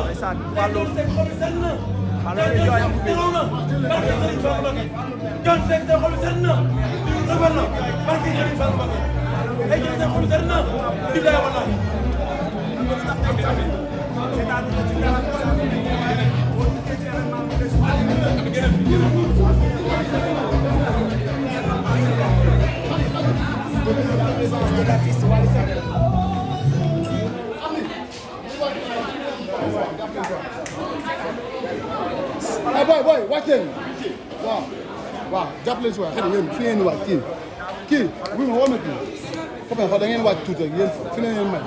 ndeysaan Fallou Fallou ngi jooy John Seck sa xol sedd na rafet na barke Serigne Fall Mbacké ay John Seck xol sedd na billahi wallahi ah boy wàcc leen waaw jàpp leen si waay xëy na yéen fi ngeen di wàcc kii bu ma woo ma kii comme da ngeen wàcc tuuti rek yéen fi leen yéen may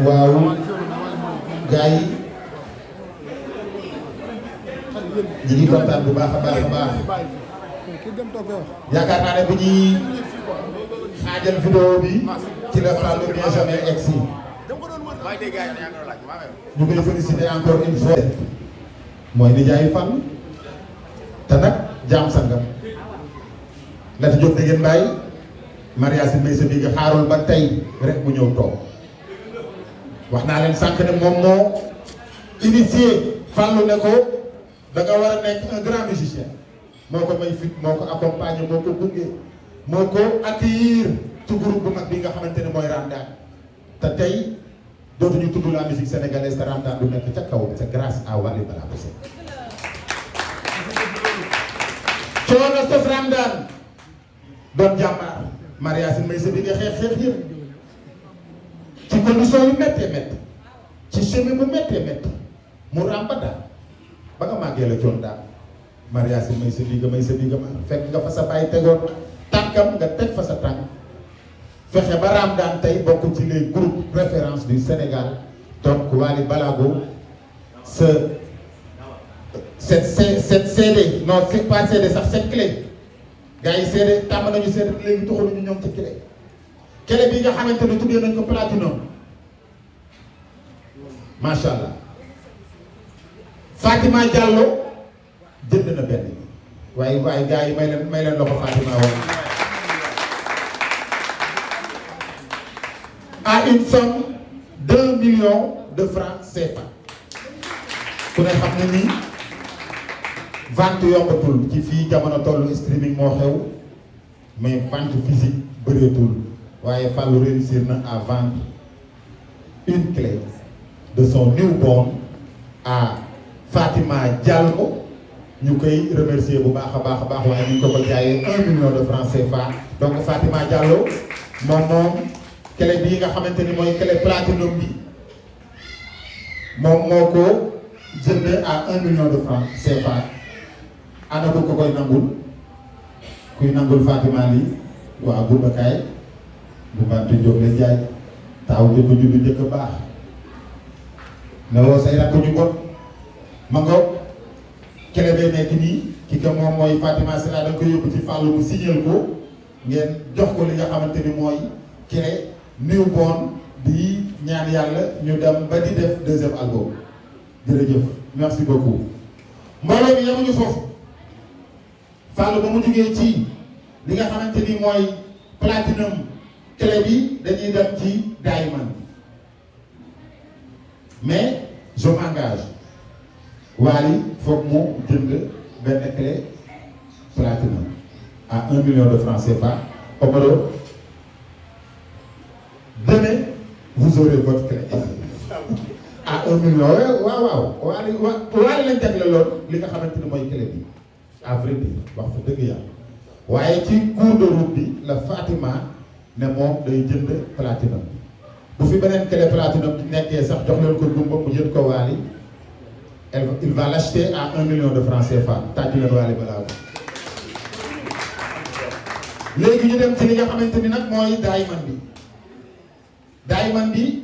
waaw gars yi ñu ngi kontaan bu baax a baax a baax yaakaar naa ne bu ñuy xaajal vidéo bi ci la Fallou Benjamin egsi ñu koy féliciter encore une fois mooy nijaayu Fallou te nag jaam sangam la fi jóg da ngeen bàyyi mariage may sa bi nga xaarul ba tey rek mu ñëw toog wax naa leen sànq ne moom moo initié Fallou ne ko da nga war a nekk un grand musicien moo ko may fit moo ko accompagner moo ko gunge moo ko accueillir ci groupe bu mag bi nga xamante ne mooy Ramdan te tey dootuñu tudd la musique sénégalaise te Ramdan du nekk ca kaw c'est grâce à Wally Ballago Seck coono sos Ramdan doon jàmbaar mariage may sa bi nga xeex yëpp ci condition yu méttee métti ci chemin bu méttee métti mu ràmba daal ba nga màggee la coon daal mariage may sa biga ma fekk nga fa sa bàyyi tegoon tànkam nga teg fa sa tànk fexe ba Ramdan tey bokk ci les groupes référence du Sénégal donc Wally Ballago cette CD non c'est pas CD sax cette clé gars yi CD tàmm nañu CD léegi tuxaluñu ñoom ci clé bi nga xamante ne tuddee nañ ko platinum macha allah Fatima Diallo jënd na benn waaye gars yi may leen loxo Fatima woon à une somme d'1 million de francs CFA ku ne xam ne nii vente yombatul ci fii jamono tollu streaming moo xew mais vente physique bëreetul waaye Fallou réussir na à vendre une clé de son newborn à Fatima Diallo ñu koy remercier bu baax a baax waaye ñu ngi ko jaayee 1 million de francs CFA donc Fatima Diallo moom clé bii nga xamante ni mooy clé platinum bi moom moo ko jënd à 1 million de francs CFA ana ko koy nangul kuy nangul Fatima lii waa Boubakaay bu Mbante Diop la jaay taaw jëkk juddu njëkk baax ne woo say rakk ñu bon ma ngoog kele bay nekk nii ki ko moom mooy Fatima Sila da nga ko yóbbu ci Fallou mu signal ko ngeen jox ko li nga xamante ni mooy kele newborn di ñaan yàlla ñu dem ba di def deuxième album jërëjëf merci beaucoup mbooloo bi yamuñu foofu Fallou ba mu jógee ci li nga xamante ni mooy platinum clé bi dañuy dem ci diamond mais je m'engage Wally foog mu jënd benn clé platinum à 1 million de francs CFA Omaro demain vous aurez votre clé à 1 million waaw Wally lañ teg la lool li nga xamante ni mooy clé bi à vrai dire wax fa dëgg yàlla waaye ci cours de route bi la Fatima ne moom day jënd platinum bu fi beneen clé platinum nekkee sax jox leen ko gumba mu jënd ko Wally il va l'acheter à 1 million de francs CFA tàjju leen Wally Ballago léegi ñu dem ci li nga xamante ni nag mooy diamond bi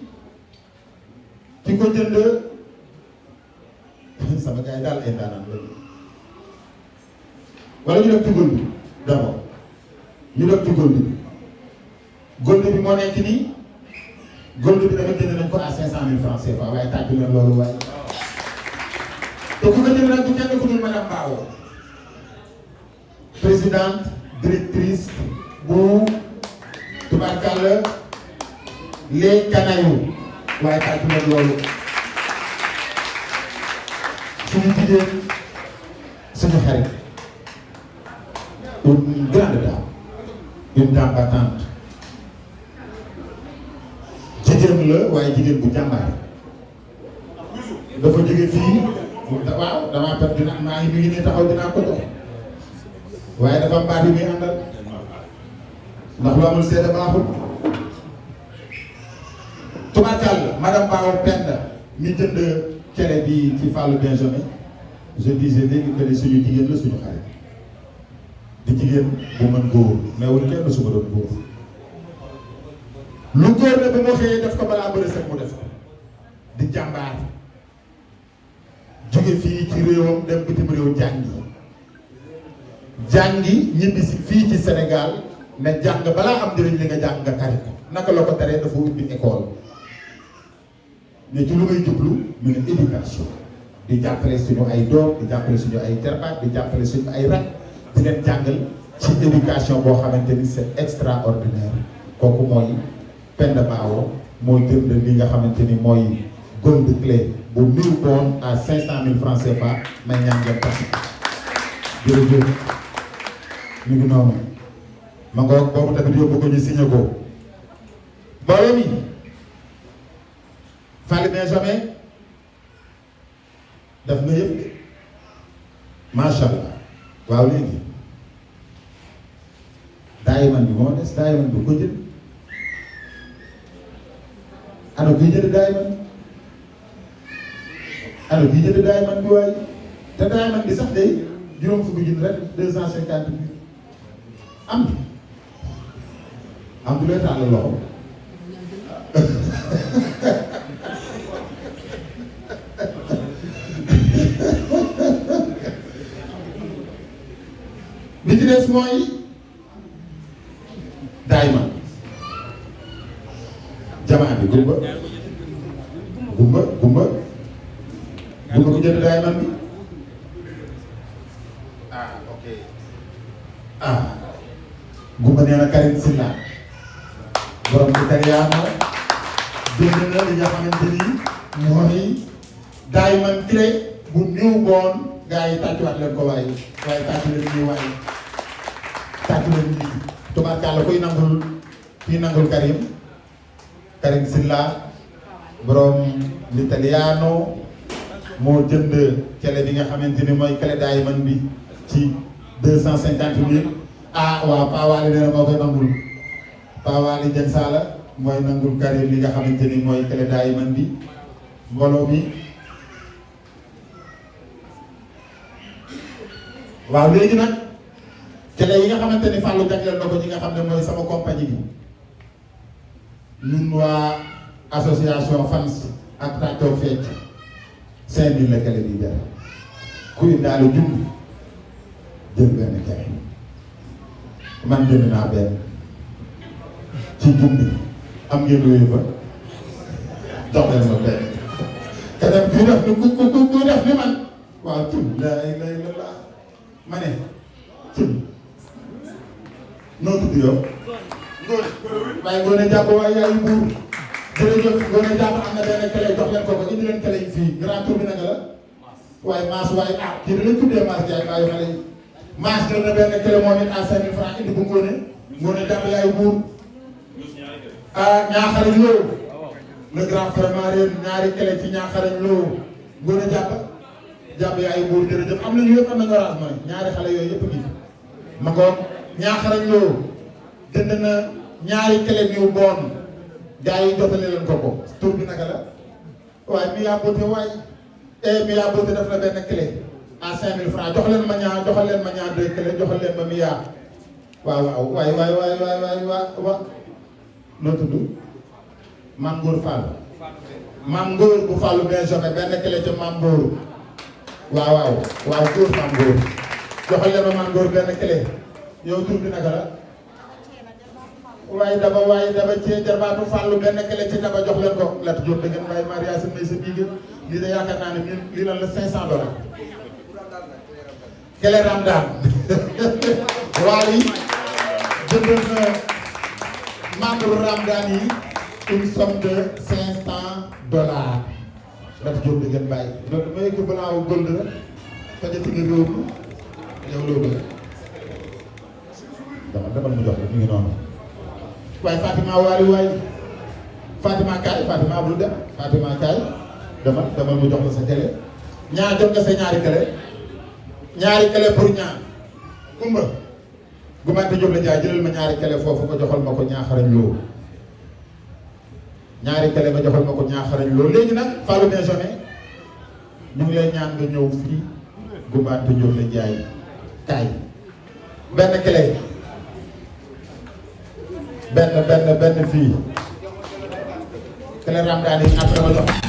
ki ko jënd sama gars yi daal ay daanaan léegi wala ñu dem ci gold bi d'abord ñu dem ci gold bi moo nekk nii gold bi dafa jënd nañ ko à 500 000 francs CFA waaye tàjju leen loolu waaye te ku ko jënd nag du kenn ku dul madame Bao présidente directrice bu tubaarkàlla les Canailloux waaye tàccu leen loolu suñu jigéen suñu xarit une grande dame une dame battante jigéen la waaye jigéen bu jàmbaare dafa jóge fii waaw damaa pet dina maa ngi mi ngi nii taxaw dinaa ko jox waaye dafa mbaat yi muy àndal ndax lu amul seede baaxul tubaarkàlla madame Bawor Penda mi jënd cere bi ci Fallou Benjamin je disais léegi que suñu jigéen la suñu xarit di jigéen bu mën góor mais wala kenn su ma doon góor lu góor la ba moo xëyee def ko balaa bëri sax mu def ko di jàmbaar jóge fii ci réewam dem bitim réew jàngi ñibbi si fii ci Sénégal mais jàng balaa am njëriñ li nga jàng nga tari ko naka la ko taree dafa ubbi école mais ci lu may jublu ñu ne éducation di jàppale suñu ay doom di jàppale suñu ay terbaat di jàppale suñu ay rak di leen jàngal ci éducation boo xamante ni c'est extraordinaire kooku mooy Penda Bawor mooy jënd li nga xamante ni mooy gold clé bu 1000 bons à 500 000 francs CFA may ñaan ngeen tax jërëjëf ñu ngi noonu ma ngoog boobu tamit yóbbu ko ñu signé ko mbooloo mi Fallou Benjamin daf na yëpp de macha allah waaw léegi daayiman bi moo des daayiman bi ko jënd ana kuy jënd daayiman ana kuy jënd daayiman bi waaye te daayiman bi sax day juróom fukki junni rek 250 000 am du lay tàll loxo bi ci des mooy daayman jamaa bi gumba ku jënd daayman bi ok gumba nee na Karim Silla borom italiano jënd na li nga xamante ni mooy daayman clé bu new born gaa yi tàccuwaat leen ko waaye tàccu leen ñuy waaye tàccu leen ñuy tubaarkàlla kuy nangul Karim Silla borom l'italiano moo jënd clé bi nga xamante ni mooy clé diamond bi ci 250 000 waaw Pawali nee na moo koy nangul Pawali Dieng Sala mooy nangul Karim li nga xamante ni mooy clé diamond bi mbooloo mi waaw léegi nag clé yi nga xamante ni Fallou jagleel na ko ñi nga xam ne mooy sama compagnie bi ñun waa association fans ak tàccoo fecc 5000 la clé bi jar kuy daal junni jël benn clé man jënd naa benn ci junni am ngeen wéyu ba jox leen ma benn keneen kuy def ni ku def ni man waaw cum lay la ma ne cum noo tudd yow waaye Ngoné Diabo waaye yaayu buur jërëjëf Ngoné Diabo am na benn clé jox leen ko indi leen clé yi fii grand tour bi naka la waaye maas waaye kii da lañ tuddee maas jaay bàyyi xale yi maas jël na benn clé moom it à 5000 francs indi bu Ngoné Diabo yaayu buur ñaaxarañ loo le grand frère Marien ñaari clé ci ñaaxarañ loo Ngoné Diabo yaayu buur jërëjëf am nañu yëpp am nañu orange mooy ñaari xale yooyu yëpp gi ma ngoon ñaaxarañ loo jënd na ñaari clé new born gars yi jotale leen ko tur bi naka la waaye mi yaa boote waaye mi yaa boote def na benn clé à 5000 francs jox leen ma ñaar deux clé joxal leen ma mi yaa waaw waay noo tudd Mame Ngor Fall Mame Ngor bu Fallou Benjamin benn clé ca Mame Ngor waaw góor Mame Ngor joxal leen ma Mame Ngor benn clé yow tur bi naka la waaye daba cee jarbaatu Fallou benn clé ci daba jox leen ko Lat Diop da ngeen bàyyi Maria Sine may sa biig lii de yaakaar naa ne lii lan la $500 clé Ramdan Wally jëndal na membre Ramadan yi une somme de $500. Lat Diop di ngeen bàyyi loolu mooy équivalent wu gold la fajati nga réew mi yow loo bëgg demal mu jox la mi ngi noonu waaye Fatima waali waay Fatima kaay Fatima bul dem Fatima kaay demal mu jox la sa télé ñaar jot nga sa ñaari clé pour ñaar kumba Gumante Diop la jaay jëlal ma ñaari clé foofu nga joxal ma ko ñaaxarañ loo ñaari clé nga joxal ma ko ñaaxarañ loo léegi nag Fallou Déjeuner ñu ngi lay ñaan nga ñëw fii Gumante Diop la jaay kaay benn clé benn fii clé Ramadan yi après ma jox